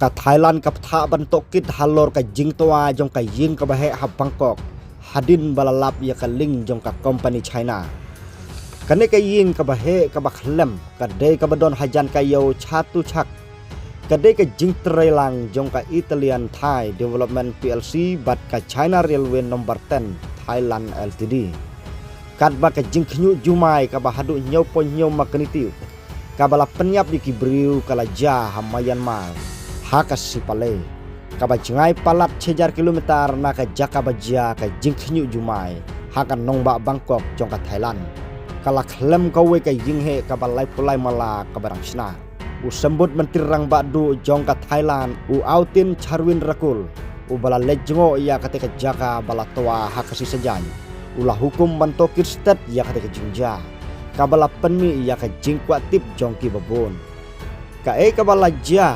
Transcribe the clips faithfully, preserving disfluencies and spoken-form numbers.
Ka Thailand ka bthah ban tohkit halor ka jingtwa jong ka ïing kaba heh ha Bangkok hadien ba la lap ïa ka link jong ka company China. Kane ka ïing kaba heh kaba khlem ka dei kaba don hajan ka ïew Chatuchak, ka dei ka jingtreilang jong ka Italian Thai Development P L C bad ka China Railway Number ten Thailand L T D. Katba ka jingkhynñiuh jumai kaba haduh hynñiew point hynñiew magnitude kaba la pynïap ïa ki briew ka la jia ha Myanmar ha ka Sipalay, kaba jngai palat shi hajar kilometer na ka jaka ba jia ka jingkhynñiuh jumai ha ka nongbah Bangkok jong ka Thailand, ka la khlem kawei ka ïing heh kaba laiphew lai mala kaba dang shna. U Symbud Myntri Rangbah Duh jong ka Thailand, u Aw Tin Charwin Rakul, uba la leit jngoh ïa katei ka jaka ba la twa ha ka sngi Saitjaiñ, u la hukum ban tohkit stet ïa katei ka jingjia, kaba la pynmih ïa ka jingkwah tip jong kiba bun. Kaei kaba la jia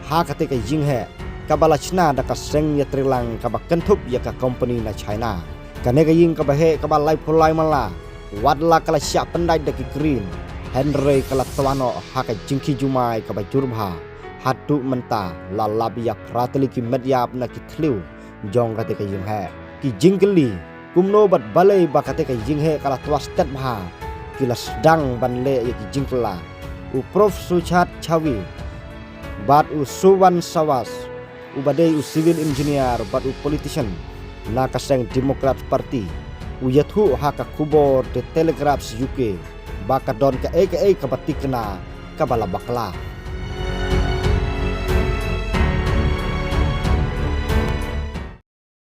ha katei ka ïing heh kaba la shna da ka seng ïatreilang kaba kynthup ïa ka company na China. Kane ka ïing kaba heh kaba laiphew lai mala, wat la ka la shah pyndait da ki crane, hynrei ka la twa noh ha ka jingkhie jumai kaba jur bha. Haduh mynta la lap ïa phra tylli ki met ïap na ki thliew jong katei ka ïing heh. Ki jingkylli kumno bad balei ba katei ka ïing heh ka la twa stet bha, ki la sdang ban leh ïa ki jingkylla. U Prof Suchad Chawi bad u Suwan Sawas, uba dei u civil engineer bad u politician na ka seng Democrat Party, u ïathuh ha ka khubor The Telegraph U K ba ka don kaei kaei kaba thikna kaba la bakla.